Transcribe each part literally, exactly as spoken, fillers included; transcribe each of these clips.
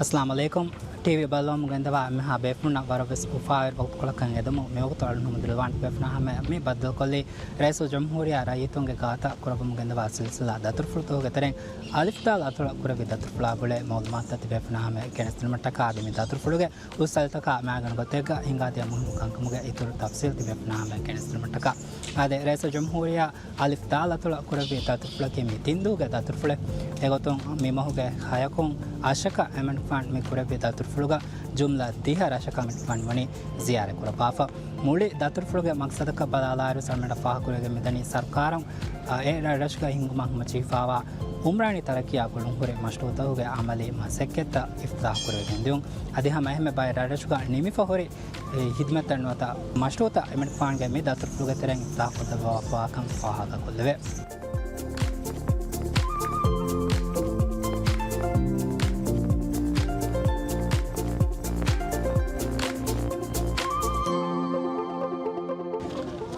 އައްސަލާމު ޢަލައިކުމް. ޓީވީ ބައްލަވަމުން ގެންދަވާ އެންމެހާ ބޭފުޅުންނަށް ވަރަށްވެސް އުފާވެރި ވަގުތުކޮޅަކަށް އެދުމުން މިވަގުތު އަޅުގަނޑު ހަމަ ދިރިއުޅުން ބޭފުޅުންނާ ހަމަ މި ބައްދަލުކޮށްލީ ރައީސުލްޖުމްހޫރިއްޔާ ރައްޔިތުންގެ ގާތަށް ކުރައްވަމުން ގެންދަވާ ސިލްސިލާ ދަތުރުފުޅުތަކުގެ ތެރެއިން އަލިފް ދާލް އަތޮޅަށް ކުރެއްވި ދަތުރުފުޅާ ބުޅޭ މައުލޫމާތުތައް ތިބޭފުޅުންނާ ހަމަ ގެނެސްދިނުމަށްޓަކާ އަދި މި ދަތުރުފުޅުގެ އުސް އަލިތަކާ މައިގަނޑު ގޮތެއްގަ ހިނގާދިޔަ މުހިންމު ކަންކަމުގެ އިތުރު ތަފްސީލް ތިބޭފުޅުންނާ ހަމަ ގެނެސްދިނުމަށްޓަކާ. އާދެ، ރައީސުލްޖުމްހޫރިއްޔާ އަލިފް ދާލް އަތޮޅަށް ކުރެއްވި ދަތުރުފުޅަކީ މި ތިން ދުވަހުގެ ދަތުރުފުޅެއް. އެގޮތުން މި މަހުގެ ހަޔަކުން އަށަކަށް އެމަނިކުފާނު މި ކުރެއްވި ދަތުރުފުޅުގަ ޖުމްލަ ދިހަ ރަށަކަށް އެމަނިކުފާނު ވަނީ ޒިޔާރަތް ކުރައްވާފަ. މުޅި ދަތުރުފުޅުގެ މަގްސަދަކަށް ބަލާލާއިރު އަޅުގަނޑަށް ފާހަގަކުރެވިގެން މިދަނީ ސަރުކާރުން، އާ، އެ ރަށްރަށުގައި ހިންގުމަށް ހަމަޖެހިފައިވާ އުމްރާނީ ތަރައްޤީއާ ގުޅުންހުރި މަޝްރޫޢުތަކުގެ އަމަލީ މަސައްކަތްތައް އިފްތިތާޙު ކުރެވިގެން ދިޔުން. އަދި ހަމަ އެހެންމެ ބައެއް ރަށްރަށުގަ ނިމިފަ ހުރި އެ ހިދުމަތްތައް ނުވަތަ މަޝްރޫޢުތައް އެމަނިކުފާނުގެ މި ދަތުރުފުޅުގެ ތެރެއިން އިފްތިތާޙުކޮށްދެއްވާފައިވާކަން ފާހަގަކޮށްލެވޭ.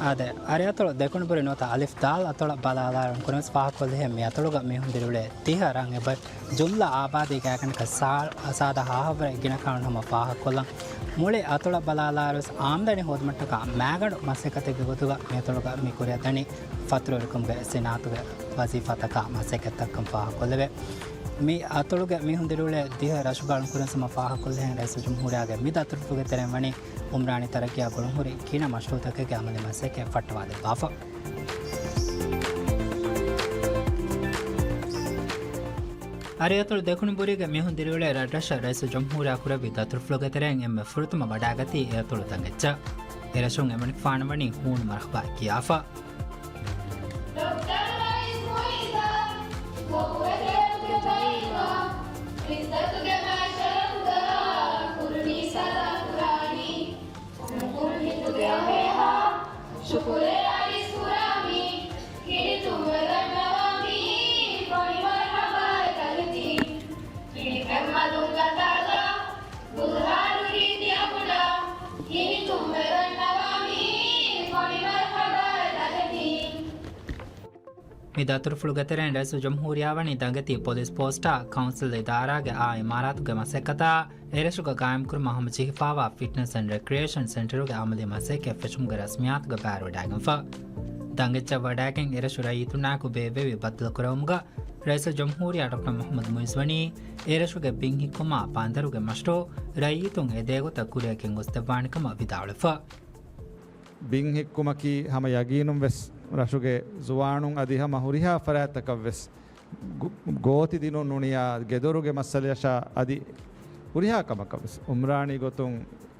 އާދެ، އަރިއަތޮޅު ދެކުނުބުރި ނުވަތަ އަލިފް ދާލް އަތޮޅަށް ބަލާލާއިރު ކުރިންވެސް ފާހަގަކޮށްލިހެން މި އަތޮޅުގަ މީހުން ދިރިއުޅޭ ދިހަ ރަށް އެބަ ޖުމްލަ އާބާދީ ގާތްގަނޑަކަށް ސާ-، ސާދަ ހާހަށްވުރެ ގިނަ ކަން ހަމަ ފާހަގަކޮށްލަން. މުޅި އަތޮޅަށް ބަލާލާއިރުވެސް އާމްދަނީ ހޯދުމަށްޓަކާ މައިގަނޑު މަސައްކަތެއްގެ ގޮތުގަ މި އަތޮޅުގަ މި ކުރިއަށްދަނީ ފަތުރުވެރިކަމުގެ ސިނާއަތުގެ ވަޒީފާތަކާ މަސައްކަތްތަކަކަން ފާހަގަކޮށްލެވޭ. މި އަތޮޅުގެ މީހުން ދިރިއުޅޭ ދިހަ ރަށުގަ އަޅުން ކުރިންވެސް ހަމަ ފާހަގަކޮށްލިހެން ރައީސުލްޖުމްހޫރިއްޔާގެ މި ދަތުރުފުޅުގެ ތެރެއިން ވަނީ އުމްރާނީ ތަރައްޤީއާ ގުޅުންހުރި ގިނަ މަޝްރޫޢުތަކެއްގެ އަމަލީ މަސައްކަތް ފައްޓަވާދެއްވާފަ. އަރިއަތޮޅު ދެކުނުބުރީގެ މީހުން ދިރިއުޅޭ ރަށްރަށަށް ރައީސުލްޖުމްހޫރިއްޔާ ކުރެއްވި ދަތުރުފުޅުގެ ތެރެއިން އެންމެ ފުރަތަމަ ވަޑައިގަތީ އެ އަތޮޅު ދަނގެއްޗަށް. އެރަށުން އެމަނިކުފާނަށް ވަނީ ހޫނު މަރުޙަބާ ކިޔާފަ. ޑޮކްޓަރު ރައީސް މުއިއްޒަށް ކޮބުވެތެރެއުގެ ބައިވާ އިއްޒަތުގެ މައިޝަރަފުގަ ކުރުނީ ސަލާމް ކުރާނީ. ނުކުން ހިތުގެ އަހޭހާ ޝުކުރެއް އަރިސް ކުރާމީ. ހިނިތުންވެ ދަންނަވާ މިއީ ކޮނި މަރުޙަބާއެއް ދަނގެތީ. ހިނި ފެންމަލުން ގަތާލާ ގުލްހާރު ރީތިއަށް ބުނާ. ހިނިތުންވެ ދަންނަވާ މިއީ ކޮނި މަރުޙަބާއެއް ދަނގެތީ. މި ދަތުރުފުޅުގެ ތެރެއިން ރައީސުލްޖުމްހޫރިއްޔާ ވަނީ ދަނގެތީ ޕޮލިސް ޕޯސްޓާ، ކައުންސިލް އިދާރާގެ އާ އިމާރާތުގެ މަސައްކަތާ، އެރަށުގަ ގާއިމްކުރުމަށް ހަމަޖެހިފައިވާ ފިޓްނަސް އެންޑް ރެކްރިއޭޝަން ސެންޓަރުގެ އަމަލީ މަސައްކަތް ފެށުމުގެ ރަސްމިއްޔާތުގަ ބައިވެރިވެވަޑައިގެންފަ. ދަނގެއްޗަށް ވަޑައިގެން އެރަށު ރައްޔިތުންނާއެކު ބޭއްވެވި ބައްދަލުކުރެވުމުގަ ރައީސުލްޖުމްހޫރިއްޔާ ޑޮކްޓަރ މުޙައްމަދު މުއިއްޒު ވަނީ އެރަށުގެ ބިން ހިއްކުމާ ބަނދަރުގެ މަޝްރޫޢު ރައްޔިތުން އެދޭގޮތަށް ކުރިއަށް ގެންގޮސްދެއްވާނެ ކަމަށް ވިދާޅުވެފަ. ބިން ހިއްކުމަކީ ހަމަ ޔަގީނުން ވެސް ރަށުގެ ޒުވާނުން އަދި ހަމަ ހުރިހާ ފަރާތްތަކަށް ވެސް ގޯ-، ގޯތި ދިނުން ނޫނިޔާ ގެދޮރުގެ މައްސަލަޔަށާ އަދި ހުރިހާ ކަމަކަށް ވެސް އުމްރާނީ ގޮތުން،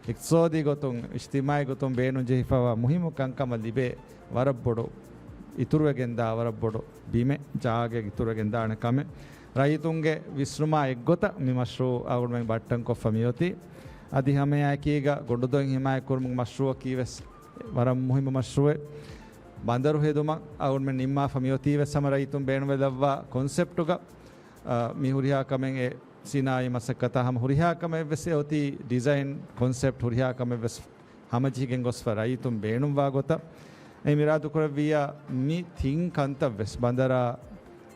އިޤްތިޞާދީ ގޮތުން، އިޖްތިމާޢީ ގޮތުން ބޭނުން ޖެހިފައިވާ މުހިއްމު ކަންކަމަށް ލިބޭ ވަރަށް ބޮޑު އިތުރުވެގެންދާ ވަރަށް ބޮޑު ބިމެއް، ޖާގައެއް އިތުރުވެގެންދާނެ ކަމެއް. ރައްޔިތުންގެ ވިސްނުމާ އެއްގޮތަށް މި މަޝްރޫޢު އަޅުގަނޑުމެން ބައްޓަންކޮށްފަ މިއޮތީ. އަދި ހަމައެއާއެކީގަ ގޮނޑުދޮށް ހިމާޔަތްކުރުމުގެ މަޝްރޫޢަކީ ވެސް ވަރަށް މުހިއްމު މަޝްރޫޢެއް. ބަނދަރު ހެދުމަށް އަޅުގަނޑުމެން ނިންމާފަ މިއޮތީ ވެސް ހަމަ ރައްޔިތުން ބޭނުންވެލައްވާ ކޮންސެޕްޓުގަ، އަ، މި ހުރިހާ ކަމެއް އެ ސިނާއީ މަސައްކަތާ ހަމަ ހުރިހާ ކަމެއް ވެސް އެ އޮތީ ޑިޒައިން ކޮންސެޕްޓް ހުރިހާ ކަމެއް ވެސް ހަމަޖެހިގެން ގޮސްފަ ރައްޔިތުން ބޭނުންވާ ގޮތަށް. އެ މިރާދުކުރެއްވިއްޔާ މި ތިން ކަންތައް ވެސް ބަނދަރާ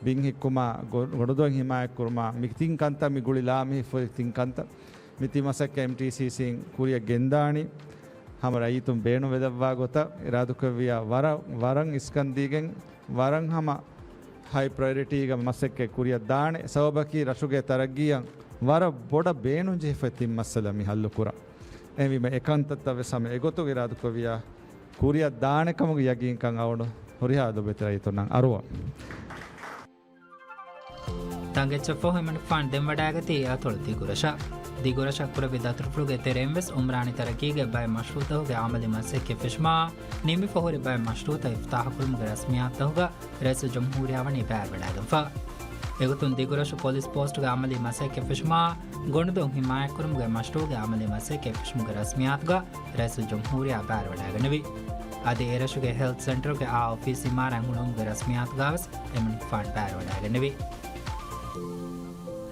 ބިން ހިއްކުމާ، ގޮ-، ގޮނޑުދޮށް ހިމާޔަތްކުރުމާ، މި ތިން ކަންތައް މި ގުޅި ލާމެހިފުރި ތިން ކަންތައް. މި ތިން މަސައްކަތް އެމްޓީސީސީން ކުރިއަށް ގެންދާނީ. ހަމަ ރައްޔިތުން ބޭނުންވެލައްވާ ގޮތަށް އިރާދުކުރެއްވިއްޔާ ވަރަށް، ވަރަށް އިސްކަން ދީގެން ވަރަށް ހަމަ ހައި ޕްރަޔޮރިޓީގަ މަސައްކަތް ކުރިއަށް ދާނެ. ސަބަބަކީ ރަށުގެ ތަރައްގީއަށް ވަރަށް ބޮޑަށް ބޭނުންޖެހިފައި ތިން މައްސަލަ މި ހައްލުކުރާ. އެހެންވީމަ އެކަންތައްތައް ވެސް ހަމަ އެގޮތުގަ އިރާދުކުރެއްވިއްޔާ ކުރިއަށް ދާނެ ކަމުގެ ޔަގީންކަން އަޅުގަނޑު ހުރިހާ ލޮބުވެތި ރައްޔިތުންނަށް އަރުވަން. ދަނގެއްޗަށްފަހު އެމަނިކުފާނު ދެން ވަޑައިގަތީ އަތޮޅު ދިގުރަށަށް. ދިގުރަށަށް ކުރެއްވި ދަތުރުފުޅުގެ ތެރެއިން ވެސް އުމްރާނީ ތަރައްގީގެ ބައެއް މަޝްރޫޢުތަކުގެ އަމަލީ މަސައްކަތް ފެށުމާ، ނިމިފަ ހުރި ބައެއް މަޝްރޫޢުތައް އިފްތިތާޙުކުރުމުގެ ރަސްމިއްޔާތުތަކުގަ ރައީސުލްޖުމްހޫރިއްޔާ ވަނީ ބައިވެވަޑައިގެންފަ. އެގޮތުން ދިގުރަށު ޕޮލިސް ޕޯސްޓުގެ އަމަލީ މަސައްކަތް ފެށުމާ، ގޮނޑުދޮށް ހިމާޔަތްކުރުމުގެ މަޝްރޫޢުގެ އަމަލީ މަސައްކަތް ފެށުމުގެ ރަސްމިއްޔާތުގަ ރައީސުލްޖުމްހޫރިއްޔާ ބައިވެވަޑައިގެންނެވި. އަދި އެރަށުގެ ހެލްތް ސެންޓަރުގެ އާ އޮފީސް އިމާރާތް ހުޅުވުމުގެ ރަސްމިއްޔާތުގަވެސް އެމަނިކުފާނު ބައިވެވަޑައިގެންނެވި.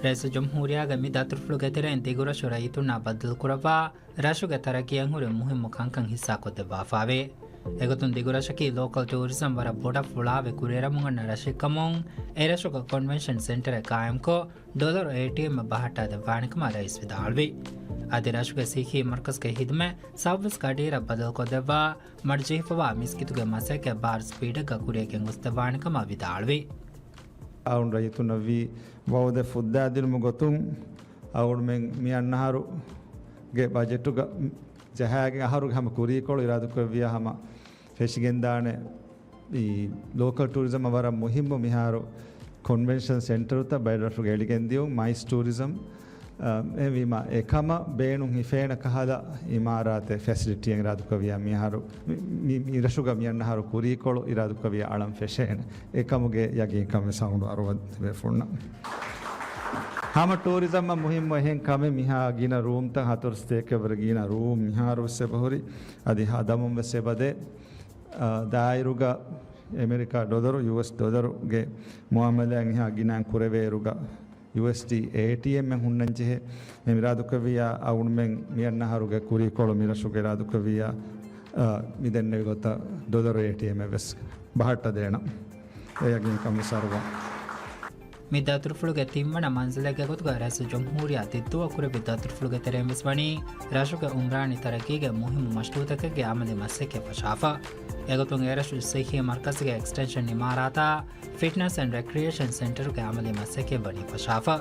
ރައީސުލްޖުމްހޫރިއްޔާގެ މި ދަތުރުފުޅުގެ ތެރެއިން ދިގުރަށު ރައްޔިތުންނާ ބައްދަލުކުރައްވާ، ރަށުގެ ތަރައްގީއަށް ހުރި މުހިއްމު ކަންކަން ހިއްސާކޮށްދެއްވާފައިވޭ. އެގޮތުން ދިގުރަށަކީ ލޯކަލް ޓޫރިޒަމް ވަރަށް ބޮޑަށް ފުޅާވެ ކުރިއެރަމުން އަންނަ ރަށެއްކަމުން، އެރަށުގަ ކޮންވެންޝަން ސެންޓަރެއް ޤާއިމްކޮށް، ޑޮލަރު އޭޓީއެމްއެއް ބަހައްޓާދެއްވާނެކަމަށް ރައީސް ވިދާޅުވި. އަދި ރަށުގެ ސިއްހީ މަރުކަޒުގެ ހިދުމަތް ސައުވީސް ގަޑިއިރަށް ބަދަލުކޮށްދެއްވާ، މަޑުޖެހިފަވާ މިސްކިތުގެ މަސައްކަތް ބާރު ސްޕީޑެއްގަ ކުރިއަށް ގެންގޮސްދެއްވާނެކަމަށް ވިދާޅުވި. އަޅުން ރައްޔިތުންނަށްވީ ވައުދެއް ފުއްދާދިނުމުގެ ގޮތުން އަޅުމެން މި އަންނަ އަހަރުގެ ބަޖެޓުގަ ޖަހާގެން އަހަރުގެ ހަމަ ކުރީކޮޅު އިރާދަކުރެއްވިޔާ ހަމަ ފެށިގެންދާނެ. އީ ލޯކަލް ޓޫރިޒަމަށް ވަރަށް މުހިއްމު މިހާރު ކޮންވެންޝަން ސެންޓަރުތައް ބައެއް ރަށުގަ އެޅިގެން ދިޔުން، މައިސް ޓޫރިޒަމް. އަ، އެހެންވީމަ އެކަމަށް ބޭނުން ހިފޭނެ ކަހަލަ އިމާރާތެއް، ފެސިލިޓީއެއް އިރާދަކުރެއްވިޔާ މިހާރު މި، މި، މި ރަށުގަ މި އަންނަ އަހަރު ކުރީކޮޅު އިރާދަކުރެއްވިޔާ އަޅަން ފެށޭނެ. އެކަމުގެ ޔަގީންކަން ވެސް އަޅުގަނޑު އަރުވަން ތިބޭފުޅުންނަށް. ހަމަ ޓޫރިޒަމްއަށް މުހިއްމު އެހެން ކަމެއް މިހާ ގިނަ ރޫމްތައް، ހަތަރު ސްޓޭކެއް ވަރަށް ގިނަ ރޫމް މިހާރު ވެސް އެބަހުރި. އަދި ހަދަމުން ވެސް އެބަދޭ. އާ، ދާއިރުގަ އެމެރިކާ ޑޮލަރު، ޔޫއެސް ޑޮލަރުގެ މުއާމަލާތް އެހާ ގިނައިން ކުރެވޭއިރުގަ، ޔޫއެސްޑީ އޭޓީއެމްއެއް ހުންނަންޖެހޭ. އެ އިރާދުކުރެއްވިޔާ އަޅުމެން މިއަންނަ އަހަރުގެ ކުރީކޮޅު މިރަށުގެ އިރާދުކުރެއްވިޔާ، އާ، މިދެންނެވި ގޮތަށް ޑޮލަރު އޭޓީއެމްއެއް ވެސް ބަހައްޓަދޭނަން. އެ ޔަގީންކަން ވެސް އަރުވަން. މި ދަތުރުފުޅުގެ ތިންވަނަ މަންޒިލެއްގެ ގޮތުގަ ރައީސުލްޖުމްހޫރިއްޔާ ދިއްދޫއަށް ކުރެއްވި ދަތުރުފުޅުގެ ތެރެއިން ވެސް ވަނީ ރަށުގެ އުމްރާނީ ތަރައްޤީގެ މުހިއްމު މަޝްރޫޢުތަކެއްގެ އަމަލީ މަސައްކަތް ފަށާފަ. އެގޮތުން އެރަށު ސިއްހީ މަރުކަޒުގެ އެކްސްޓެންޝަން އިމާރާތާ، ފިޓްނަސް އެންޑް ރެކްރިއޭޝަން ސެންޓަރުގެ އަމަލީ މަސައްކަތް ވަނީ ފަށާފަ.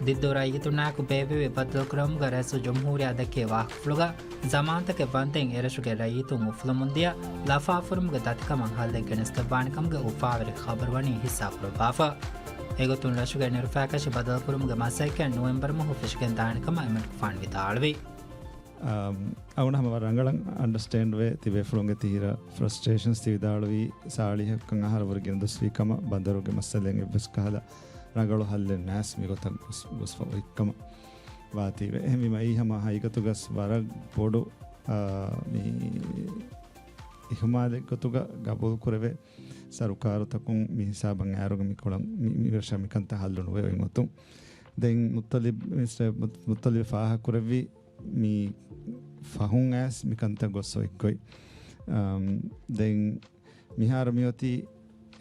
ދިއްދޫ ރައްޔިތުންނާއެކު ބޭއްވެވި ބައްދަލުކުރުމުގަ ރައީސުލްޖުމްހޫރިއްޔާ ދެއްކޭ ވާހަކަފުޅުގަ، ޒަމާންތަކެއް ވަންދެން އެރަށުގެ ރައްޔިތުން އުފުލަމުންދިޔަ ލަފާފުރުމުގެ ދަތިކަމަށް ހައްލެއް ގެނެސްދެއްވާނެކަމުގެ އުފާވެރި ޚަބަރުވަނީ ހިއްސާކުރައްވާފަ. އެގޮތުން ރަށުގެ ނެރުފައިކަށި ބަދަލުކުރުމުގެ މަސައްކަތް ނޮވެމްބަރު މަހު ފެށިގެންދާނެކަމަށް އެމަނިކުފާނު ވިދާޅުވި. އަ، އަޅުގަނޑު ހަމަ ވަރަށް ރަނގަޅަށް އަންޑަސްޓޭންޑްވޭ ތިބޭފުޅުންގެ ތިހިރަ ފްރަސްޓްރޭޝަންސް. ތި ވިދާޅުވީ ސާޅީހަކަށް އަހަރު ވަރަށް ގިނަ ދުވަސްވީ ކަމަށް، ބަނދަރުގެ މައްސަލައިން އެއްވެސް ކަހަލަ ރަނގަޅު ހައްލެއް ނާސް މިގޮތަށް ގޮސް، ގޮސްފަ އޮތްކަމަށް ވާތީވެ. އެހެންވީމަ އެއީ ހަމަ ހަގީގަތުގަސް ވަރަށް ބޮޑު، އާ، މި އިހުމާލެއް ގޮތުގަ ގަބޫލު ކުރެވޭ. ސަރުކާރުތަކުން މި ހިސާބަށް އައިއިރުގަ މި ކޮޅަން މި، މި ރަށަށް މިކަންތައް ހައްލު ނުވެ އޮތް ގޮތުން. ދެން މުއްތަލިބް، މިސްޓަރ މު، މުއްތަލިބް ފާހަގަކުރެއްވީ މި ފަހުން އައިސް މިކަންތައް ގޮސް އޮތްގޮތް. އަމް، ދެން މިހާރު މިއޮތީ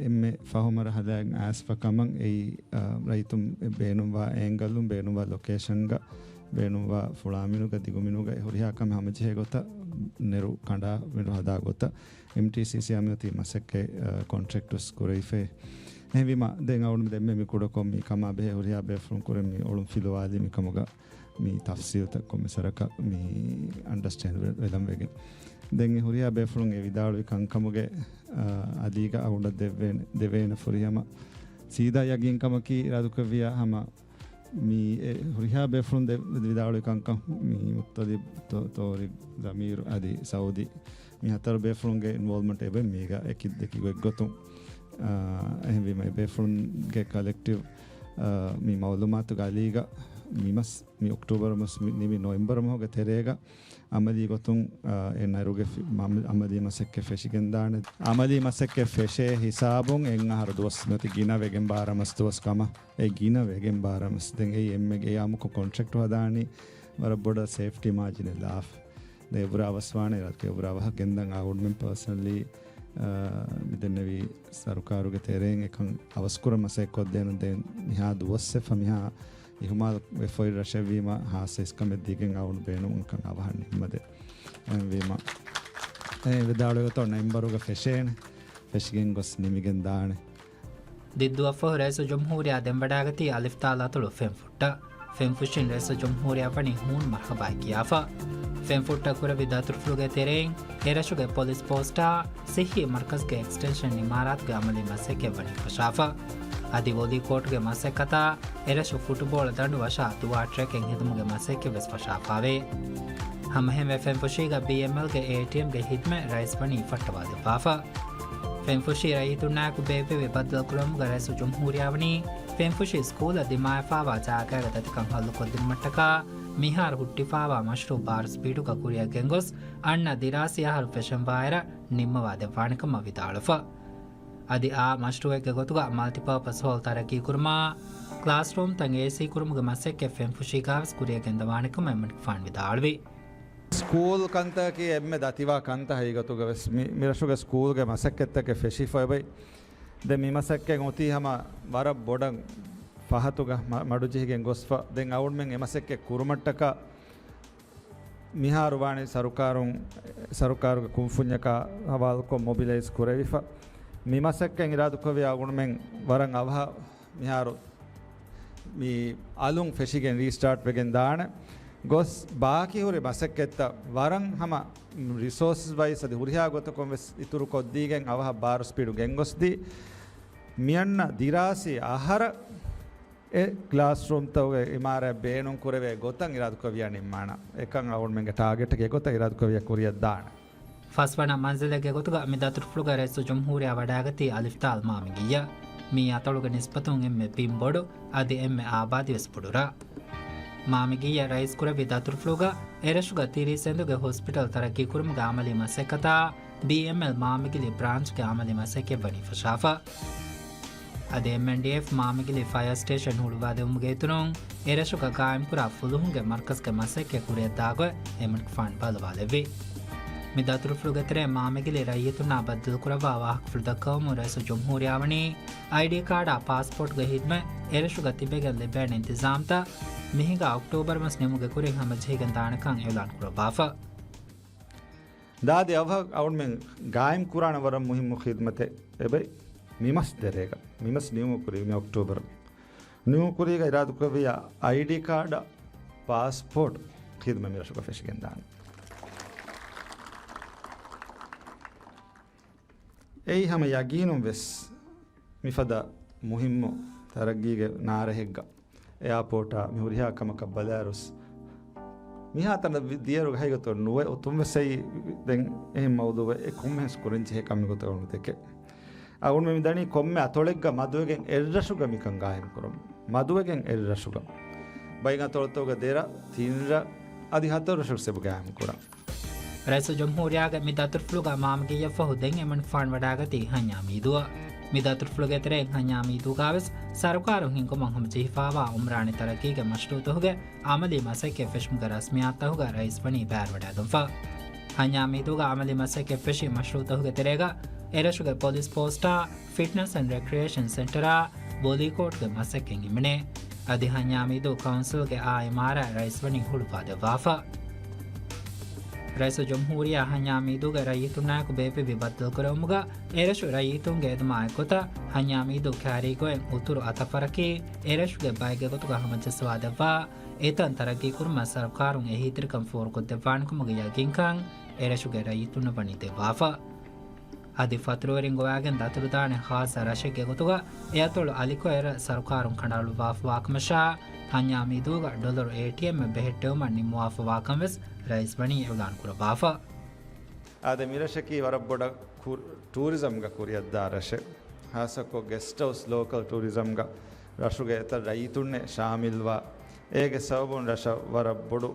އެންމެ ފަހު މަރުހަލާއެއް އައިސްފަ ކަމަށް އެއީ، އަ، ރައްޔިތުން ބޭނުންވާ އޭންގަލުން، ބޭނުންވާ ލޮކޭޝަންގަ، ބޭނުންވާ ފުޅާމިނުގަ، ދިގުމިނުގަ އެ ހުރިހާ ކަމެއް ހަމަޖެހޭ ގޮތަށް ނެރު ކަނޑާ މިރު ހަދާ ގޮތަށް އެމްޓީސީސީއާ މިއޮތީ މަސައްކަތް، އަ، ކޮންޓްރެކްޓް ވެސް ކުރެވިފައި. އެހެންވީމަ ދެން އަޅުން ދެންމެ މި ކުޑަކޮށް މި ކަމާ ބެހޭ ހުރިހާ ބޭފުޅުން ކުރެން މި އޮޅުން ފިލުވާލީ މި ކަމުގަ މި ތަފްސީލްތައް ކޮންމެ ސަރަކަށް މި އަންޑަސްޓޭންޑް ވެ، ވެލަން ވެގެން. ދެން އެ ހުރިހާ ބޭފުޅުން އެ ވިދާޅުވި ކަންކަމުގެ، އާ، އަލީގަ އަޅުގަނޑަށް ދެވޭނެ، ދެވޭނެ ފުރިހަމަ ސީދާ ޔަގީންކަމަކީ އިރާދުކުރެއްވިޔާ ހަމަ މި އެ ހުރިހާ ބޭފުޅުން ދެ، ވިދާޅުވި ކަންކަން މި މުއްތަލިބް، ތޯ، ތޯރިގް، ޒަމީރު އަދި ސައުދީ މި ހަތަރު ބޭފުޅުންގެ އިންވޯލްވްމަންޓް އެބަ މީގަ އެކި ދެކި ގޮތްގޮތުން. އާ، އެހެންވީމަ އެ ބޭފުޅުންގެ ކަލެކްޓިވް، އާ، މި މައުލޫމާތުގެ އަލީގަ މި މަސް މި އޮކްޓޫބަރު މަސް މި، ނިމި ނޮވެމްބަރު މަހުގެ ތެރޭގަ އަމަލީ ގޮތުން، އާ، އެ ނަރުގެ ފި، މަ، އަމަލީ މަސައްކަތް ފެށިގެންދާނެ. އަމަލީ މަސައްކަތް ފެށޭ ހިސާބުން އެއް އަހަރު ދުވަސް މިއޮތީ ގިނަ ވެގެން ބާރަ މަސް ދުވަސް ކަމަށް. އެ ގިނަ ވެގެން ބާރަ މަސް. ދެން އެއީ އެންމެ އެ އާއްމުކޮށް ކޮންޓްރެކްޓް ހަދާނީ ވަރަށް ބޮޑަށް ސޭފްޓީ މާޖިނެއް ލާފަ. ދެން އެބުރާ އަވަސްވާނެ ރައްކެ އެބުރާ އަވަހަށް ގެންދަން އަޅުގަނޑުމެން ޕާސަނަލީ، އާ، މިދެންނެވީ ސަރުކާރުގެ ތެރެއިން އެކަން އަވަސްކުރަން މަސައްކަތް ކޮށްދޭނަން. ދެން މިހާ ދުވަސްވެފަ މިހާ އިހުމާލު ވެފައި ރަށެއްވީމަ ހާއްސަ އިސްކަމެއް ދީގެން އަޅުން ބޭނުމަކަށް އަވަހަށް ނިންމަދޭ. އެހެންވީމަ، އެ ވިދާޅުވި ގޮތަށް ނޮވެމްބަރުގަ ފެށޭނެ. ފެށިގެން ގޮސް ނިމިގެން ދާނެ. ދިއްދޫއަށްފަހު ރައީސުލްޖުމްހޫރިއްޔާ ދެންވަޑާގަތީ އަލިފްތާލާތޮޅު ފެންފުށްޓަށް. ފެންފުށިން ރައީސުލްޖުމްހޫރިއްޔާ ވަނީ ހޫނު މަރްހަބާއެއް ކިޔާފަ. ފެންފުށްޓަށް ކުރެއްވި ދަތުރުފުޅުގެ ތެރެއިން އެރަށުގެ ޕޮލިސް ޕޯސްޓާ، ސިއްހީ މަރްކަޒުގެ އެކްސްޓެންޝަން އިމާރާތުގެ އަމަލީ މަސައްކަތް ވަނީ ފަށާފަ. އަދި ވޮލީ ކޯޓުގެ މަސައްކަތާ، އެރަށު ފުޓުބޯޅަ ދަނޑު ވަށާ ދުވާ ޓްރެކެއް ހެދުމުގެ މަސައްކަތް ވެސް ފަށާފަވޭ. ހަމައެހެންވެ ފެންފުށީގަ ބީއެމްއެލްގެ އޭޓީއެމްގެ ހިދުމަތް ރައީސް ވަނީ ފައްޓަވާދެއްވާފަ. ފެންފުށީ ރައްޔިތުންނާއެކު ބޭއްވެވި ބައްދަލުކުރުމުގަ ރައީސުލްޖުމްހޫރިއްޔާ ވަނީ ފެންފުށީ ސްކޫލަށް ދިމާވެފާވާ ޖާގައިގަ ދަތިކަން ހައްލުކޮށްދިނުމަށްޓަކާ މިހާރު ހުއްޓިފާވާ މަޝްރޫއު ބާރު ސްޕީޑުގަ ކުރިއަށް ގެންގޮސް އަންނަ ދިރާސީ އަހަރު ފެށަންވާއިރަށް ނިންމަވާދެއްވާނެކަމަށް ވިދާޅުފަ. އަދި އާ މަޝްރޫއެއްގެ ގޮތުގަ މަލްޓިޕާޕަސް ހޯލް ތަރައްގީކުރުމާ، ކްލާސްރޫމްތައް އޭސީ ކުރުމުގެ މަސައްކަތް ފެންފުށީގަވެސް ކުރިއަށް ގެންދަވާނެކަމަށް އެމަނިކުފާނު ވިދާޅުވި. ސްކޫލް ކަންތަކަކީ އެންމެ ދަތިވާ ކަންތައް ހަގީގަތުގަ ވެސް މި، މިރަށުގެ ސްކޫލްގެ މަސައްކަތްތަކެއް ފެށިފަ އެބައި. ދެން މި މަސައްކަތް އޮތީ ހަމަ ވަރަށް ބޮޑަށް ފަހަތުގަ މަ، މަޑުޖެހިގެން ގޮސްފަ. ދެން އަޅުގަނޑުމެން އެ މަސައްކަތް ކުރުމަށްޓަކާ މިހާރު ވާނީ ސަރުކާރުން، ސަރުކާރުގެ ކުންފުންޏަކާ ހަވާލުކޮށް މޮބިލައިޒް ކުރެވިފަ. މި މަސައްކަތް އިރާދަކުރެއްވިޔާ އަޅުގަނޑުމެން ވަރަށް އަވަހަށް މިހާރު މި އަލުން ފެށިގެން ރީސްޓާޓް ވެގެން ދާނެ ގޮސް، ބާކީ ހުރި މަސައްކަތްތައް ވަރަށް ހަމަ ރިސޯސަސް ވައިސް އަދި ހުރިހާ ގޮތަކުން ވެސް އިތުރު ކޮށްދީގެން އަވަހަށް ބާރު ސްޕީޑު ގެންގޮސްދީ، މިއަންނަ ދިރާސީ އަހަރަށް އެ ކްލާސްރޫމްތަކުގެ އިމާރާތް ބޭނުން ކުރެވޭ ގޮތަށް އިރާދަކުރެއްވިޔާ ނިންމާނަ. އެކަން އަޅުގަނޑުމެންގެ ޓާގެޓްގެ ގޮތަށް އިރާދަކުރެއްވިޔާ ކުރިއަށް ދާނެ. ފަސްވަނަ މަންޒިލެއްގެ ގޮތުގަ މި ދަތުރުފުޅުގަ ރައީސުލްޖުމްހޫރިއްޔާ ވަޑައިގަތީ އަލިފްތާލް މާމިގިއްޔަ. މިއީ އަތޮޅުގެ ނިސްބަތުން އެންމެ ބިން ބޮޑު، އަދި އެންމެ އާބާދީވެސް ބޮޑު ރަށް. މާމިގިއްޔަ ރައީސްކުރެއްވި ދަތުރުފުޅުގަ އެރަށުގަ ތިރީސް އެނދުގެ ހޮސްޕިޓަލް ތަރައްގީކުރުމުގެ އަމަލީ މަސައްކަތާ، ބީއެމްއެލް މާމިގިލި ބްރާންޗްގެ އަމަލީ މަސައްކަތް ވަނީ ފަށާފަ. އަދި އެމްއެންޑީއެފް މާމިގިލި ފަޔަރ ސްޓޭޝަން ހުޅުވާދެވުމުގެ އިތުރުން، އެރަށުގަ ގާއިމްކުރާ ފުލުހުންގެ މަރްކަޒްގެ މަސައްކަތް ކުރިއަށްދާ ގޮތް އެމްއެންޑްކް ފަންޑް ބައްލަވާލެއްވި. މި ދަތުރުފުޅުގެ ތެރެއިން މާމިގިލި ރައްޔިތުންނާ ބައްދަލުކުރައްވާ ވާހަކަފުޅު ދައްކަވަމުން ރައީސުލްޖުމްހޫރިއްޔާ ވަނީ، އައިޑީ ކާޑާ ޕާސްޕޯޓްގެ ހިދުމަތް އެރަށުގަ ތިބެގެން ލިބޭނެ އިންތިޒާމްތައް މިހިނގާ އޮކްޓޯބަރ މަސް ނިމުމުގެ ކުރިން ހަމަޖެހިގެން ދާނެކަން އިއުލާން ކުރައްވާފަ. ދާދި އަވަހަށް އަޅުގަނޑުމެން ގާއިމް ކުރާނެ ވަރަށް މުހިއްމު ޚިދުމަތެއް އެބައި މިމަސް ދެރޭގަ، މިމަސް ނިމުމުގެ ކުރިން، މި އޮކްޓޯބަރ ނިމުމުގެ ކުރީގަ އިރާދަކުރެއްވިޔާ އައިޑީ ކާޑަށް ޕާސްޕޯޓް ޚިދުމަތް މިރަށުގަ ފެށިގެންދާނެ. އެއީ ހަމަ ޔަގީނުން ވެސް މިފަދަ މުހިއްމު ތަރައްގީގެ ނާރެހެއްގަ އެއާޕޯޓާ މި ހުރިހާ ކަމަކަށް ބަލާއިރުސް، މިހާތަނަށް ވި-، ދިޔައިރުގަ ހަގީގަތުގަ ނުވެ އޮތުން ވެސް އެއީ ދެން އެހެން މައުޟޫއެއް އެ ކޮންމެހެންސް ކުރަންޖެހޭ ކަމެއް ގޮތަކަށް ނުދެކެ. އަޅުގަނޑުމެން މިދަނީ ކޮންމެ އަތޮޅެއްގަ މަދުވެގެން އެއްރަށުގަ މިކަން ގާއިމްކުރަމުން. މަދުވެގެން އެއްރަށުގަ. ބައިން އަތޮޅުތަކުގަ ދެރަށް، ތިންރަށް، އަދި ހަތަރު ރަށު ސެބު ގާއިމްކުރަން. ރައީސުލްޖުމްހޫރިއްޔާގެ މި ދަތުރުފުޅުގަ މާމިގިއްޔަށްފަހު ދެން އެމްއެންޑްކް ފަންޑް ވަޑައިގަތީ ހަންޏާ މީދޫއަށް. މި ދަތުރުފުޅުގެ ތެރެއިން ހަންޏާ މީދޫގަ ވެސް ސަރުކާރުން ހިންގުމަށް ހަމަޖެހިފައިވާ އުމްރާނީ ތަރައްގީގެ މަޝްރޫއުތަކުގެ އަމަލީ މަސައްކަތް ފެށުމުގެ ރަސްމިއްޔާތުތަކުގަ ރައީސް ވަނީ ބައިވެވަޑައިގަންފަ. ހަންޏާ މީދޫގަ އަމަލީ މަސައްކަތް ފެށި މަޝްރޫއުތަކުގެ ތެރޭގަ އެރަށުގެ ޕޮލިސް ޕޯސްޓާ، ފިޓްނަސް އެންޑް ރެކްރިއޭޝަން ސެންޓަރާ، ވޮލީ ކޯޓްގެ މަސައްކަތް ހިމެނޭ. އަދި ހަންޏާ މީދޫ ކައުންސިލްގެ އާ އިމާރާތް ރައީސް ވަނީ ހުޅުވާދެއްވާފަ. ރައީސުލްޖުމްހޫރިއްޔާ ހަންޏާ މީދޫގެ ރައްޔިތުންނާއެކު ބޭއްވެވި ބައްދަލުކުރެވުމުގަ އެރަށު ރައްޔިތުންގެ އެދުމާ އެއްގޮތަށް ހަންޏާ މީދޫ ކައިރީގޮތް އުތުރު އަތަށް ފަރަކީ އެރަށުގެ ބައެއްގެ ގޮތުގަ ހަމަޖައްސަވާދެއްވާ އެތަން ތަރައްގީކުރުމަށް ސަރުކާރުން އެހީތެރިކަން ފޯރުކޮށްދެއްވާނެކަމުގެ ޔަގީންކަން އެރަށުގެ ރައްޔިތުންނަށް ވަނީ ދެއްވާފަ. އަދި ފަތުރުވެރިން ގޮވާގެން ދަތުރުދާނެ ޚާއްޞަ ރަށެއްގެ ގޮތުގަ އެއަތޮޅު އަލިކޮއެރަށް ސަރުކާރުން ކަނޑައަޅުއްވާފަވާކަމަށާ، ހަންޏާ މީދޫގަ ޑޮލަރު އޭޓީއެމްއެއް ބެހެއްޓެވުމަށް ނިންމުވާފަވާކަން ވެސް ރައީސް ވަނީ އިއުލާން ކުރައްވާފަ. އާދެ، މިރަށަކީ ވަރަށް ބޮޑަށް ކު-، ޓޫރިޒަމްގަ ކުރިއަށްދާ ރަށެއް. ހާއްސަކޮށް ގެސްޓް ހައުސް، ލޯކަލް ޓޫރިޒަމްގަ ރަށުގެ އެތައް ރައްޔިތުންނެއް ޝާމިލްވާ، އޭގެ ސަބަބުން ރަށަށް ވަރަށް ބޮޑު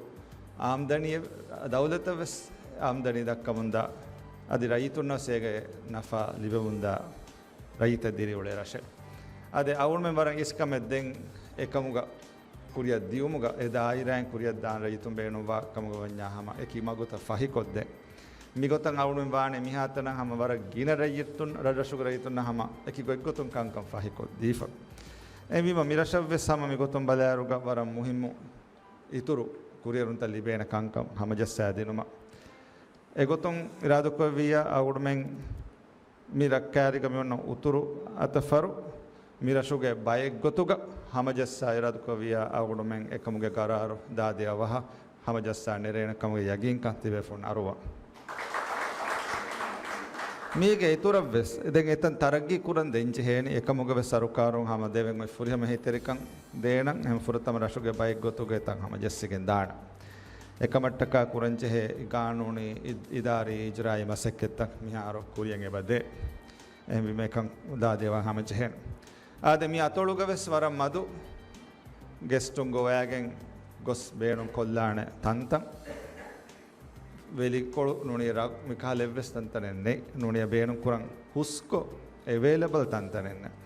އާމްދަނީއެއް، ދައުލަތަށް ވެސް އާމްދަނީ ދައްކަމުންދާ، އަދި ރައްޔިތުންނަށް ވެސް އޭގެ ނަފާ ލިބެމުންދާ ރައްޔިތެއް ދިރިއުޅޭ ރަށެއް. އާދެ، އަޅުގަނޑުމެން ވަރަށް އިސްކަމެއް ދެން އެކަމުގަ ކުރިއަށް ދިއުމުގަ އެ ދާއިރާއިން ކުރިއަށް ދާން ރައްޔިތުން ބޭނުންވާ ކަމުގަ ވަންޏާ ހަމަ އެކި މަގުތައް ފަހިކޮށްދޭން. މިގޮތަށް އަޅުގަނޑުމެން ވާނެ މިހާތަނަށް ހަމަ ވަރަށް ގިނަ ރައްޔިތުން، ރަށްރަށުގެ ރައްޔިތުންނަށް ހަމަ އެކި ގޮތްގޮތުން ކަންކަން ފަހިކޮށްދީފަ. އެހެންވީމަ މިރަށަށްވެސް ހަމަ މިގޮތުން ބަލާއިރުގަ ވަރަށް މުހިއްމު އިތުރު ކުރިއެރުންތައް ލިބޭނެ ކަންކަން ހަމަޖައްސާދިނުމަށް. އެގޮތުން އިރާދަކުރެއްވިއްޔާ އަޅުގަނޑުމެން މި ރައްކާތެރިގަ މިއޮންނަ އުތުރު އަތަށް ފަރު މި ރަށުގެ ބައެއްގޮތުގަ ހަމަޖައްސާ އިރާދަކުރެއްވިއްޔާ އަޅުގަނޑުމެން އެކަމުގެ ގަރާރު ދާދި އަވަހަށް ހަމަޖައްސާ ނެރޭނެ ކަމުގެ ޔަގީންކަން ތިބޭފުޅުން އަރުވާ. މީގެ އިތުރަށްވެސް ދެން އެތަން ތަރައްގީ ކުރަން ދެން ޖެހޭނީ، އެކަމުގަވެސް ސަރުކާރުން ހަމަ ދެވެން އޮތް ފުރިހަމަ އެހީތެރިކަން ދޭނަން، އެހެން ފުރަތަމަ ރަށުގެ ބައެއްގޮތުގަ އެތަން ހަމަޖެއްސިގެން ދާނަން. އެކަމަށްޓަކާ ކުރަންޖެހޭ ގާނޫނީ، އި-، އިދާރީ، އިޖްރާއީ މަސައްކަތްތައް މިހާރު ކުރިޔަށް އެބަދޭ. އެހެންވީމަ އެކަން ދާދިއަވަހަށް ހަމަޖެހޭނެ. އާދެ، މި އަތޮޅުގަވެސް ވަރަށް މަދު ގެސްޓުން ގޮވައިގެން ގޮސް ބޭނުން ކޮށްލާނެ ތަންތަން. ވެލިކޮޅު ނޫނީ ރަށް މިކަހަލަ އެއްވެސް ތަންތަނެއް ނެތް. ނޫނީ ބޭނުން ކުރަން ހުސްކޮށް އެވޭލަބަލް ތަންތަނެއް ނެތް.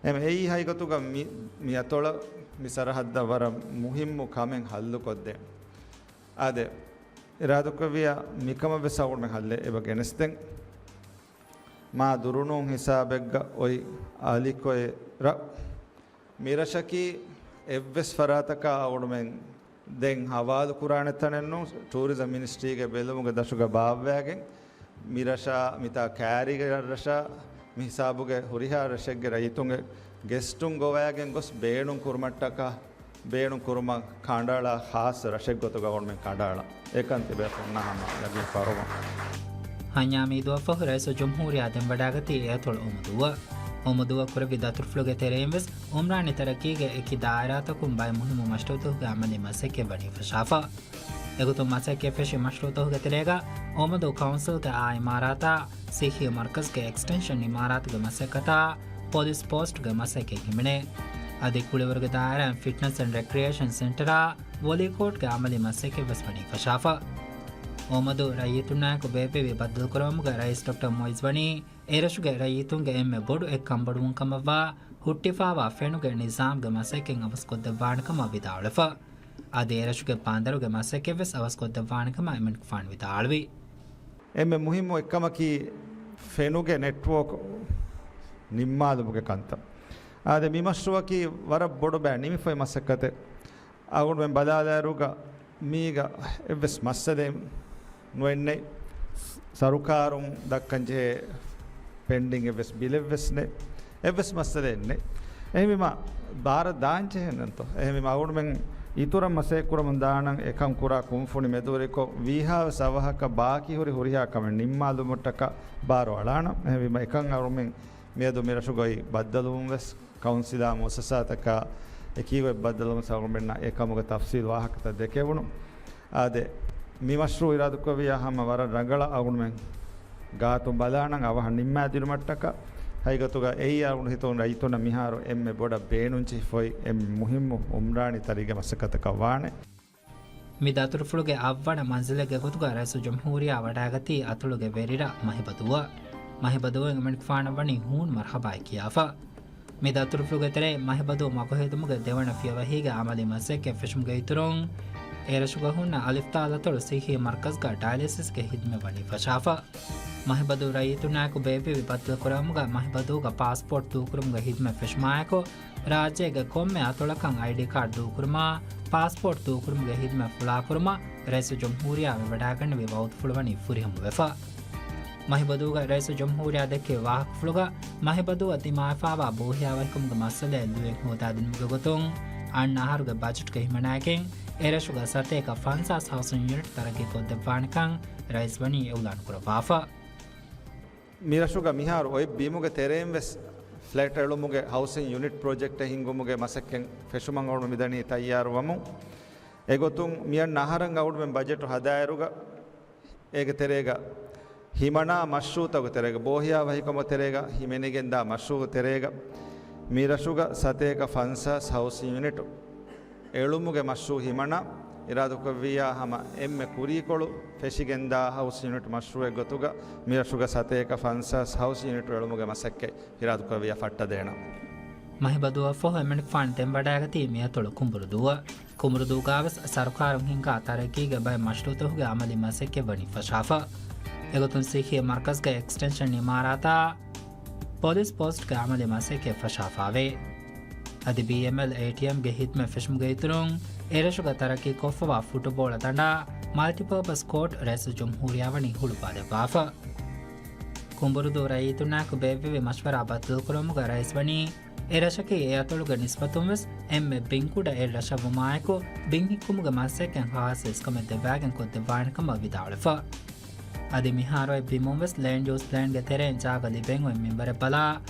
އެމް އެއީ ހަގީގަތުގަ މި، މި އަތޮޅަށް މި ސަރަހައްދަށް ވަރަށް މުހިއްމު ކަމެއް ހައްލުކޮށްދޭން. އާދެ، އިރާދަކުރެއްވިއްޔާ މިކަމަށް ވެސް އަޅުގަނޑުމެން ހައްލެއް އެބަ ގެނެސްދެން. މާ ދުރުނޫން ހިސާބެއްގަ އޮތް އަލިކޮއެއް ރަށް. މިރަށަކީ އެއްވެސް ފަރާތަކާ އަޅުގަނޑުމެން ދެން ހަވާލު ކުރާނެ ތަނެއް ނޫން. ޓޫރިޒަމް މިނިސްޓްރީގެ ބެލުމުގެ ދަށުގަ ބާއްވައިގެން މިރަށާ މިތާ ކައިރީގެ ރަށްރަށާ މި ހިސާބުގެ ހުރިހާ ރަށެއްގެ ރައްޔިތުންގެ ގެސްޓުން ގޮވައިގެން ގޮސް ބޭނުން ކުރުމަށްޓަކާ ބޭނުން ކުރުމަށް ކަނޑައަޅާ ޚާއްޞަ ރަށެއް ގޮތުގަ އަޅުގަނޑުމެން ކަނޑައަޅާ. އެކަން ތިބޭފުޅުންނާ ހަމަ ޔަގީން ފަރުވަން. ހަންޏާ މީދުއަށްފަހު ރައީސުލްޖުމްހޫރިއްޔާ ދެންވަޑައިގަތީ އެއަތޮޅު އުމުދުއަށް. އުމުދުއަށް ކުރެއްވި ދަތުރުފުޅުގެ ތެރެއިން ވެސް އުމްރާނީ ތަރައްޤީގެ އެކި ދާއިރާތަކުން ބައެއް މުހިއްމު މަޝްރޫޢުތަކުގެ އަމަލީ މަސައްކަތް ވަނީ ފަށާފަ. އެގޮތުން މަސައްކަތް ފެށި މަޝްރޫޢުތަކުގެ ތެރޭގަ އުމުދު ކައުންސިލްގެ އާ އިމާރާތާ، ސިއްހީ މަރްކަޒްގެ އެކްސްޓެންޝަން އިމާރާތުގެ މަސައްކަތާ، ޕޮލިސް ޕޯސްޓްގެ މަސައްކަތް ހިމެނޭ. އަދި ކުޅިވަރުގެ ދާއިރާއިން ފިޓްނަސް އެންޑް ރެކްރިއޭޝަން ސެންޓަރާ، ވޮލީ ކޯޓްގެ އަމަލީ މަސައްކަތް ވެސް ވަނީ ފަށާފަ. އުމުދު ރައްޔިތުންނާއެކު ބޭއްވެވި ބައްދަލުކުރުވުމުގަ ރައީސް ޑޮކްޓަރ މުއިއްޒު ވަނީ، އެރަށުގެ ރައްޔިތުންގެ އެންމެ ބޮޑު އެއްކަންބޮޑުވުން ކަމަށްވާ ހުއްޓިފާވާ ފެނުގެ ނިޒާމްގެ މަސައްކަތް އަވަސްކޮށްދެއްވާނެ ކަމަށް ވިދާޅުވެފަ. އަދި އެރަށުގެ ބަނދަރުގެ މަސައްކަތް ވެސް އަވަސްކޮށްދެއްވާނެ ކަމަށް އެމަނިކުފާނު ވިދާޅުވި. އެންމެ މުހިއްމު އެއްކަމަކީ ފެނުގެ ނެޓްވޯކް ނިންމާލުމުގެ ކަންތައް. އާދެ، މި މަޝްރޫއަކީ ވަރަށް ބޮޑު ބައެއް ނިމިފައި މަސައްކަތެއް. އަޅުގަނޑުމެން ބަލާލާއިރުގަ މީގަ އެއްވެސް މައްސަލައެއް ނުވެންނެ. ސަރުކާރުން ދައްކަން ޖެހޭ ޕެންޑިން އެއްވެސް ބިލެއްވެސް ނެ. އެއްވެސް މައްސަލައެއް ނެ. އެހެންވީމަ ބާރަށް ދާން ޖެހެންނަންތޯ؟ އެހެންވީމަ އަޅުގަނޑުމެން އިތުރަށް މަސައްކަތް ކުރަމުން ދާނަން އެކަން ކުރާ ކުންފުނި މެދުވެރިކޮށް، ވީހާވެސް އަވަހަކަށް ބާކީ ހުރި ހުރިހާ ކަމެއް ނިންމާލުމަށްޓަކާ ބާރު އަޅާނަން. އެހެންވީމަ އެކަން އަޅުގަނޑުމެން މިއަދު މިރަށުގައި ބައްދަލުވުން ވެސް ކައުންސިލާ މުއައްސަސާތަކާ އެކީގޮތް ބައްދަލުވުން ސަބަބުންނަށް އެކަމުގެ ތަފްސީލު ވާހަކަތައް ދެކެވުނު. އާދެ، މި މަޝްރޫޢު އިރާދަކުރެއްވިއްޔާ ހަމަ ވަރަށް ރަނގަޅަށް އަޅުގަނޑުމެން ގާތުން ބަލާނަން އަވަހަށް ނިންމާދިނުމަށްޓަކާ. ހަގީގަތުގަ އެއީ އަޅުގަނޑު ހިތުން ރައްޔިތުންނަށް މިހާރު އެންމެ ބޮޑަށް ބޭނުން ޖެހިފައި އެންމެ މުހިއްމު އުމްރާނީ ތަރީގެ މަސައްކަތަކަށް ވާނެ. މި ދަތުރުފުޅުގެ އަށްވަނަ މަންޒިލެއްގެ ގޮތުގަ ރައީސުލްޖުމްހޫރިއްޔާ ވަޑައިގަތީ އަތޮޅުގެ ވެރިރަށް މަހިބަދޫއަށް. މަހިބަދޫއިން އެމަނިކުފާނަށް ވަނީ ހޫނު މަރްޙަބާއެއް ކިޔާފަ. މި ދަތުރުފުޅުގެ ތެރެއިން މަހިބަދޫ މަގުހެދުމުގެ ދެވަނަ ފިޔަވަހީގެ އަމަލީ މަސައްކަތް ފެށުމުގެ އިތުރުން، އެރަށުގަ ހުންނަ އަލިފްތާލަތޮޅު ސިއްހީ މަރްކަޒްގަ ޑަޔަލިސިސްގެ ހިދުމަތް ވަނީ ފަށާފަ. މަހިބަދޫ ރައްޔިތުންނާއެކު ބޭއްވެވި ބައްދަލުކުރުވުމުގަ މަހިބަދޫގަ ޕާސްޕޯޓް ދޫކުރުމުގެ ހިދުމަތް ފެށުމާއެކު، ރާއްޖޭގެ ކޮންމެ އަތޮޅަކަށް އައިޑީ ކާޑް ދޫކުރުމާ، ޕާސްޕޯޓް ދޫކުރުމުގެ ހިދުމަތް ފުޅާކުރުމަށް ރައީސުލްޖުމްހޫރިއްޔާ ވެވަޑައިގަންނެވި ވައުދުފުޅު ވަނީ ފުރިހަމަވެފަ. މަހިބަދޫގަ ރައީސުލްޖުމްހޫރިއްޔާ ދެއްކެވި ވާހަކަފުޅުގަ، މަހިބަދޫއަށް ދިމާވެފާވާ ބޯހިޔާވަހިކަމުގެ މައްސަލައަށް ލުޔެއް ހޯދާދިނުމުގެ ގޮތުން، އަންނަ އަހަރުގެ ބަޖެޓްގަ ހިމަނައިގެން، އެރަށުގަ ސަތޭކަ ފަންސާސް ހައުސިން ޔުނިޓް ތަރައްޤީ ކޮށްދެއްވާނެކަން ރައީސް ވަނީ އިޢުލާން ކުރައްވާފަ. މިރަށުގަ މިހާރު އޮތް ބިމުގެ ތެރެއިން ވެސް ފްލެޓް އެޅުމުގެ ހައުސިން ޔުނިޓް ޕްރޮޖެކްޓެއް ހިންގުމުގެ މަސައްކަތް ފެށުމަށް އަޅުގަނޑު މިދަނީ ތައްޔާރުވަމުން. އެގޮތުން މިއަންނަ އަހަރަށް އަޅުގަނޑުމެން ބަޖެޓު ހަދާއިރުގަ، އޭގެ ތެރޭގަ ހިމަނާ މަޝްރޫޢުތަކުގެ ތެރޭގަ، ބޯހިޔާވަހިކަމުގެ ތެރޭގަ ހިމެނިގެންދާ މަޝްރޫޢުގެ ތެރޭގަ، މިރަށުގަ ސަތޭކަ ފަންސާސް ހައުސިން ޔުނިޓު އެޅުމުގެ މަޝްރޫޢު ހިމަނާ، އިރާދަކުރެއްވިއްޔާ ހަމަ އެންމެ ކުރީކޮޅު ފެށިގެންދާ ހައުސިން ޔުނިޓް މަޝްރޫޢެއް ގޮތުގަ މިރަށުގަ ސަތޭކަ ފަންސާސް ހައުސިން ޔުނިޓު އެޅުމުގެ މަސައްކަތް އިރާދަކުރެއްވިއްޔާ ފައްޓަދޭނަން. މަހިބަދޫއަށްފަހު އެމަނިކުފާނު ދެންވަޑައިގަތީ މިއަތޮޅު ކުނބުރުދޫއަށް. ކުނބުރުދޫގަވެސް ސަރުކާރުން ހިންގާ ތަރައްޤީގެ ބައެއް މަޝްރޫޢުތަކުގެ އަމަލީ މަސައްކަތް ވަނީ ފަށާފަ. އެގޮތުން ސިއްހީ މަރްކަޒްގެ އެކްސްޓެންޝަން އިމާރާތާ، ޕޮލިސް ޕޯސްޓްގެ އަމަލީ މަސައްކަތް ފަށާފަވޭ. އަދި ބީއެމްއެލް އޭޓީއެމްގެ ހިދުމަތް ފެށުމުގެ އިތުރުން، އެރަށުގަ ތަރައްޤީ ކޮށްފަވާ ފުޓުބޯޅަ ދަނޑާ، މަލްޓިޕާޕަސް ކޯޓް ރައީސުލްޖުމްހޫރިއްޔާ ވަނީ ހުޅުވާލައްވާފަ. ކުނބުރުދޫ ރައްޔިތުންނާއެކު ބޭއްވެވި މަޝްވަރާ ބައްދަލުކުރުވުމުގަ ރައީސް ވަނީ، އެރަށަކީ އެ އަތޮޅުގެ ނިސްބަތުން ވެސް އެންމެ ބިންކުޑަ އެއް ރަށަށް ވުމާއެކު، ބިން ހިއްކުމުގެ މަސައްކަތް ޚާއްޞަ އިސްކަމެއް ދެއްވާގެން ކޮށްދެއްވާނެ ކަމަށް ވިދާޅުވެފަ. އަދި މިހާރު އޮތް ބިމުން ވެސް ލޭންޑް ޔޫސް ޕްލޭންގެ ތެރެއިން ޖާގަ ލިބެން އޮތް މިންވަރެއް ބަލާ،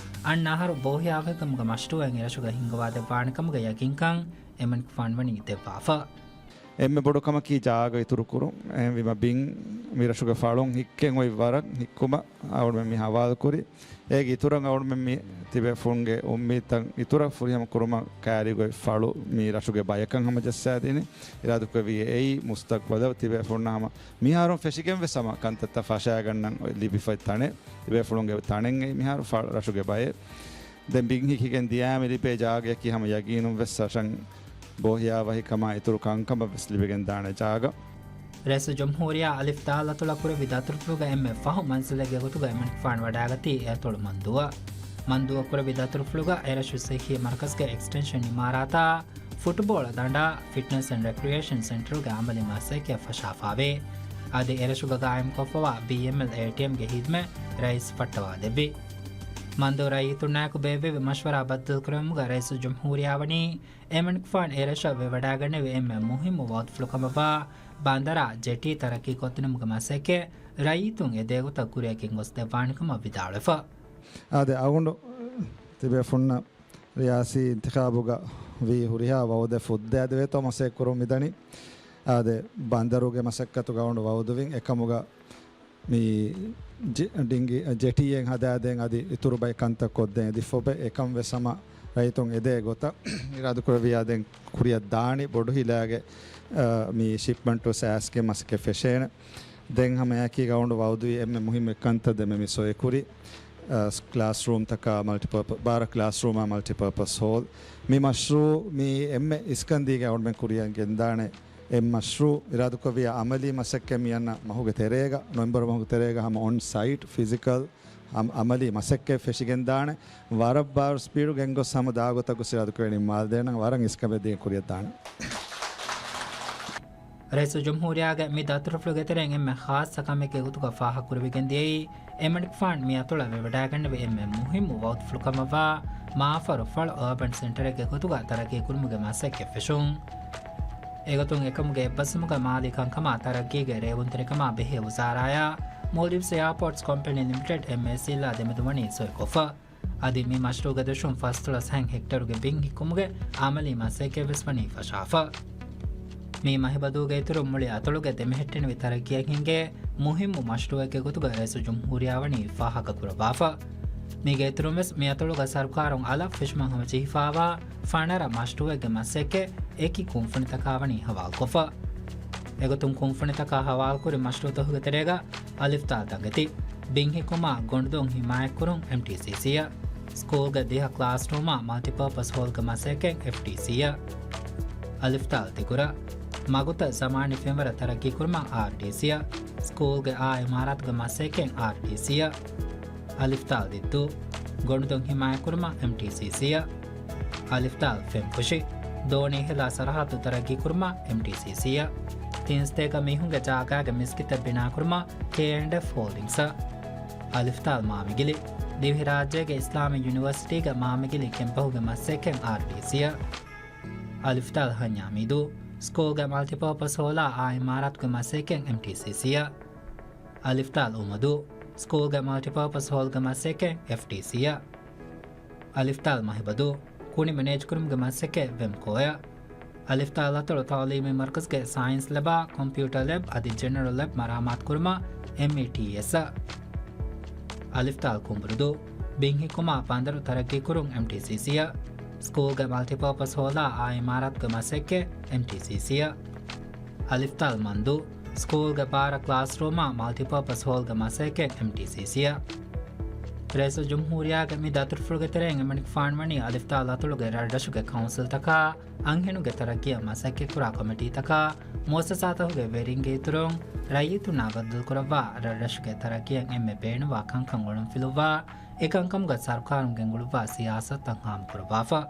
އަންނަ އަހަރު ބޯހިޔާވަހިކަމުގެ މަޝްރޫޢެއް އެރަށުގަ ހިންގަވާދެއްވާނެ ކަމުގެ ޔަގީންކަން އެމަނިކުފާނު ވަނީ ދެއްވާފަ. އެންމެ ބޮޑު ކަމަކީ ޖާގަ އިތުރުކުރުން. އެހެންވީމަ ބިން މިރަށުގެ ފަޅުން ހިއްކެން އޮތް ވަރަށް ހިއްކުމަށް އަޅުގަނޑުމެން މި ހަވާލުކުރި. އޭގެ އިތުރަށް އަޅުގަނޑުމެން މި ތިބޭފުޅުންގެ އުއްމީދުތައް އިތުރަށް ފުރިހަމަ ކުރުމަށް ކައިރީގައި ފަޅު މި ރަށުގެ ބަޔަކަށް ހަމަޖައްސާދިނީ. އިރާދަކުރެއްވިއޭ އެއީ މުސްތަޤްބަލަށް ތިބޭފުޅުންނަށް ހަމަ މިހާރުން ފެށިގެން ވެސް ހަމަ ކަންތައްތައް ފަށައިގަންނަން ލިބިފައި ތަނެއް. ތިބޭފުޅުންގެ ތަނެއް އެއީ މިހާރު ފަ-، ރަށުގެ ބައެއް. ދެން ބިން ހިއްކިގެން ދިޔައިމި ލިބޭ ޖާގައަކީ ހަމަ ޔަގީނުން ވެސް ރަށަށް ބޯހިޔާވަހިކަމާ އިތުރު ކަންކަމަށް ވެސް ލިބިގެންދާނެ ޖާގަ. ރައީސުލްޖުމްހޫރިއްޔާ އަލިފް ދާލް އަތޮޅަށް ކުރެއްވި ދަތުރުފުޅުގަ އެންމެ ފަހު މަންޒިލެއްގެ ގޮތުގަ އެމަނިކުފާނު ވަޑައިގަތީ އެ އަތޮޅު މަންދޫއަށް. މަންދޫއަށް ކުރެއްވި ދަތުރުފުޅުގަ އެރަށު ސިއްހީ މަރުކަޒުގެ އެކްސްޓެންޝަން އިމާރާތާ، ފުޓުބޯޅަ ދަނޑާ، ފިޓްނަސް އެންޑް ރެކްރިއޭޝަން ސެންޓަރުގެ އަމަލީ މަސައްކަތް ފަށާފާވޭ. އަދި އެރަށުގަ ގާއިމްކޮށްފަވާ ބީއެމްއެލް އޭޓީއެމްގެ ހިދުމަތް ރައީސް ފައްޓަވާދެއްވި. މަންދޫ ރައްޔިތުންނާއެކު ބޭއްވެވި މަޝްވަރާ ބައްދަލުކުރުމުގަ ރައީސުލްޖުމްހޫރިއްޔާ ވަނީ އެމަނިކުފާނު އެރަށަށް ވެވަޑައިގަނެވި އެންމެ މުހިއްމު ވަގުތުފުޅު ކަމަށްވާ ބަނދަރާ ޖެޓީ ތަރައްޤީކޮށްދިނުމުގެ މަސައްކަތް ރައްޔިތުން އެދޭގޮތަށް ކުރިއަށް ގެންގޮސްދެއްވާނެކަމަށް ވިދާޅުވެފަ. އާދެ، އަޅުގަނޑު ތިބޭފުންނަށް ރިޔާސީ އިންތިޚާބުގަ ވީ ހުރިހާ ވައުދެއް ފުއްދައިދެވޭތޯ މަސައްކަތް ކުރަމުން މިދަނީ. އާދެ، ބަނދަރުގެ މަސައްކަތުގަ އަޅުގަނޑު ވައުދުވިން އެކަމުގަ މި ޖެ-، ޑިންގި-، ޖެޓީއެއް ހަދާދޭން އަދި އިތުރު ބައެއް ކަންތައް ކޮށްދޭން އެދިފޮބެ އެކަން ވެސް ހަމަ ރައްޔިތުން އެދޭ ގޮތަށް އިރާދަކުރެއްވިއްޔާ ދެން ކުރިއަށް ދާނީ ބޮޑުހިލާގެ، އަ، މި ޝިޕްމަންޓު ސާސްގެ މަސައްކަތް ފެށޭނެ. ދެން ހަމަ އެއާއެކީގަ އަޅުގަނޑު ވައުދުވީ އެންމެ މުހިއްމު ކަންތައް ދެންމެ މި ސޮއެކުރި، އަ، ކްލާސްރޫމްތަކާ މަލްޓިޕާޕަ-، ބާރަ ކްލާސްރޫމާ މަލްޓިޕާޕަސް ހޯލް. މި މަޝްރޫ މި އެންމެ އިސްކަންދީގެ އަޅުގަނޑުމެން ކުރިއަށް ގެންދާނެ އެއް މަޝްރޫ އިރާދަކުރެއްވިއްޔާ އަމަލީ މަސައްކަތް މިއަންނަ މަހުގެ ތެރޭގަ، ނޮވެމްބަރު މަހުގެ ތެރޭގަ ހަމަ އޮން ސައިޓް ފިޒިކަލް އަމް-، އަމަލީ މަސައްކަތް ފެށިގެންދާނެ. ވަރަށް ބާރު ސްޕީޑު ގެންގޮސް ހަމަ ދާގޮތަށް ގޮސް އިރާދަކުރެވެނީ މާލެ ދޭނަން ވަރަށް އިސްކަމެއް ދީ ކުރިއަށްދާނެ. ރައީސުލްޖުމްހޫރިއްޔާގެ މި ދަތުރުފުޅުގެ ތެރެއިން އެންމެ ޚާއްޞަ ކަމެއްގެ ގޮތުގަ ފާހަގަކުރެވިގެން ދިޔައީ، އެމަނިކުފާނު މި އަތޮޅަށް ވެވަޑައިގަންނެވި އެންމެ މުހިއްމު ވަގުތުފުޅު ކަމަށްވާ މާފަރު ފަޅު އާބަން ސެންޓަރެއްގެ ގޮތުގަ ތަރައްޤީ ކުރުމުގެ މަސައްކަތް ފެށުން. އެގޮތުން އެކަމުގެ އެއްބަސްވުމުގަ މާލީ ކަންކަމާ ތަރައްޤީގެ ރޭވުންތެރިކަމާ ބެހޭ ވުޒާރާޔާ މޯލްޑިވްސް އެއާޕޯޓްސް ކޮމްޕެނީ ލިމިޓެޑް އެމްއޭސީ އިން ދެމެދު ވަނީ ސޮއިކޮށްފަ. އަދި މި މަޝްރޫގެ ދޮށުން ފަސްދޮޅަސް ހެކްޓަރުގެ ބިން ހިއްކުމުގެ އަމަލީ މަސައްކަތްވެސް ވަނީ ފަށާފަ. މި މަހިބަދޫގެ އިތުރުން މުޅި އަތޮޅުގެ ދެމެހެއްޓެނިވި ތަރައްޤީއަށް ހިންގޭ މުހިއްމު މަޝްރޫއެއްގެ ގޮތުގަ ރައީސުލްޖުމްހޫރިއްޔާ ވަނީ ފާހަގަކުރައްވާފަ. މީގެ އިތުރުން ވެސް މި އަތޮޅުގަ ސަރުކާރުން އަލަށް ފެށުމަށް ހަމަޖެހިފާވާ ފަނަރަ މަޝްރޫއެއްގެ މަސައްކަތް އެކި ކުންފުނިތަކާ ވަނީ ހަވާލުކޮށްފަ. އެގޮތުން ކުންފުނިތަކާ ހަވާލުކުރި މަޝްރޫތަކުގެ ތެރޭގަ އަލިފް ދާލް ދަނގެތި، ބިން ހިއްކުމާ ގޮނޑުދޮށް ހިމާޔަތްކުރުން އެމްޓީސީސީއަށް، ސްކޫލްގެ ދިހަ ކްލާސްރޫމާ މަލްޓިޕާޕަސް ހޯލްގެ މަސައްކަތް އެފްޓީސީއަށް، އަލިފް ދާލް ދިގުރަށް، މަގުތައް ޒަމާނީ ފެންވަރަށް ތަރައްޤީކުރުމަށް އާރްޑީސީއަށް، ސްކޫލްގެ އާ އިމާރާތުގެ މަސައްކަތް އާރްޑީސީއަށް، އަލިފް ދާލް ދިއްދޫ، ގޮނޑުދޮށް ހިމާޔަތްކުރުމަށް އެމްޓީސީސީއަށް، އަލިފް ދާލް ފެންފުށި، ދޯނި ހެލާ ސަރަހައްދު ތަރައްގީކުރުމަށް އެމްޓީސީސީއަށް، ތިން ސަތޭކަ މީހުންގެ ޖާގާގެ މިސްކިތެއް ބިނާކުރުމަށް ކޭއެންޑްއެފް ހޯލްޑިންގްސަށް، އަލިފް ދާލް މާމިގިލި، ދިވެހިރާއްޖޭގެ އިސްލާމީ ޔުނިވަރސިޓީގެ މާމިގިލި ކެމްޕަހުގެ މަސައްކަތް އާރްޑީސީއަށް، އަލިފް ދާލް ހަންޏާމީދޫ، ސްކޫލްގެ މަލްޓިޕާޕަސް ހޯލާ އާ އިމާރާތުގެ މަސައްކަތް އެމްޓީސީސީއަށް، އަލިފް ދާލް އުމަދޫ، ސްކޫލްގެ މަލްޓިޕާޕަސް ހޯލްގެ މަސައްކަތް އެފްޓީސީއަށް، އަލިފް ދާލް މަހިބަދޫ، ކުނި މެނޭޖްކުރުމުގެ މަސައްކަތް ވެމްކޯއަށް، އަލިފް ދާލް އަތޮޅު ތައުލީމީ މަރުކަޒުގެ ސައިންސް ލެބާ، ކޮމްޕިއުޓަރ ލެބް އަދި ޖެނެރަލް ލެބް މަރާމާތުކުރުމަށް އެމްއީޓީއެސްއަށް، އަލިފް ދާލް ކުނބުރުދޫ، ބިން ހިއްކުމާ ބަނދަރު ތަރައްގީކުރުން އެމްޓީސީސީއަށް، ސްކޫލްގެ މަލްޓިޕާޕަސް ހޯލާ އާ އިމާރާތުގެ މަސައްކަތް އެމްޓީސީސީއަށް، އަލިފް ދާލް މަންދޫ، ސްކޫލްގެ ބާރަ ކްލާސްރޫމާ މަލްޓިޕާޕަސް ހޯލްގެ މަސައްކަތް އެމްޓީސީސީއަށް. ރައީސުލްޖުމްހޫރިއްޔާގެ މި ދަތުރުފުޅުގެ ތެރެއިން އެމަނިކުފާނު ވަނީ އަލިފް ދާލް އަތޮޅުގެ ރަށްރަށުގެ ކައުންސިލްތަކާ، އަންހެނުންގެ ތަރައްގީއަށް މަސައްކަތްކުރާ ކޮމިޓީތަކާ، މުއައްސަސާތަކުގެ ވެރިންގެ އިތުރުން، ރައްޔިތުންނާ ބައްދަލުކުރައްވާ ރަށްރަށުގެ ތަރައްގީއަށް އެންމެ ބޭނުންވާ ކަންކަން އޮޅުންފިލުއްވާ، އެކަންކަމުގަ ސަރުކާރުން ގެންގުޅުއްވާ ސިޔާސަތުތައް ހާމަކުރައްވާފަ.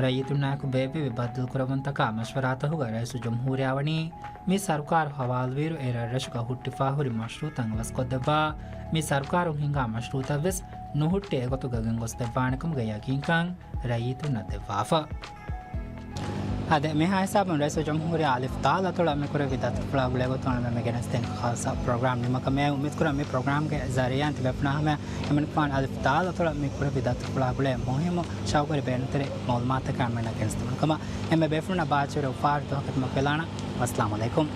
ރައްޔިތުންނާއެކު ބޭއްވެވި ބައްދަލުކުރައްވުންތަކާ މަޝްވަރާތަކުގަ ރައީސުލްޖުމްހޫރިއްޔާ ވަނީ، މި ސަރުކާރު ހަވާލުވިއިރު އެ ރަށްރަށުގަ ހުއްޓިފާހުރި މަޝްރޫއުތައް އަވަސްކޮށްދެއްވާ، މި ސަރުކާރުން ހިންގާ މަޝްރޫއުތައްވެސް ނުހުއްޓި އެގޮތުގަ ގެންގޮސްދެއްވާނެކަމުގެ ޔަގީންކަން ރައްޔިތުންނަށް ދެއްވާފަ. އާދެ، މިހާ ހިސާބުން ރައީސުލްޖުމްހޫރިއްޔާ އަލިފް ދާލް އަތޮޅަށް މި ކުރެއްވި ދަތުރުފުޅާ ގުޅޭގޮތުން އަޅުގަނޑުމެން ގެނެސްދޭން ޚާއްޞަ ޕްރޮގްރާމް ނިމަކަމޭ. އުއްމީދުކުރަން މި ޕްރޮގްރާމްގެ ޒަރީއާއިން ތިބޭފުޅުންނާ ހަމަޔަށް އެމަނިކުފާނު އަލިފް ދާލް އަތޮޅަށް މި ކުރެއްވި ދަތުރުފުޅާ ގުޅޭ މުހިއްމު ޝައުގުވެރި ބޭނުންތެރި މައުލޫމާތުތަކެއް އަޅުގަނޑުމެންނަށް ގެނެސްދެވުނު ކަމަށް. އެންމެ ބޭފުޅުންނަށް ބާއްޖަވެރި އުފާވެރި ދުވަހަކަށް ދިމަކު އެލާނަން. ވައްސަލާމު ޢަލައިކުމް.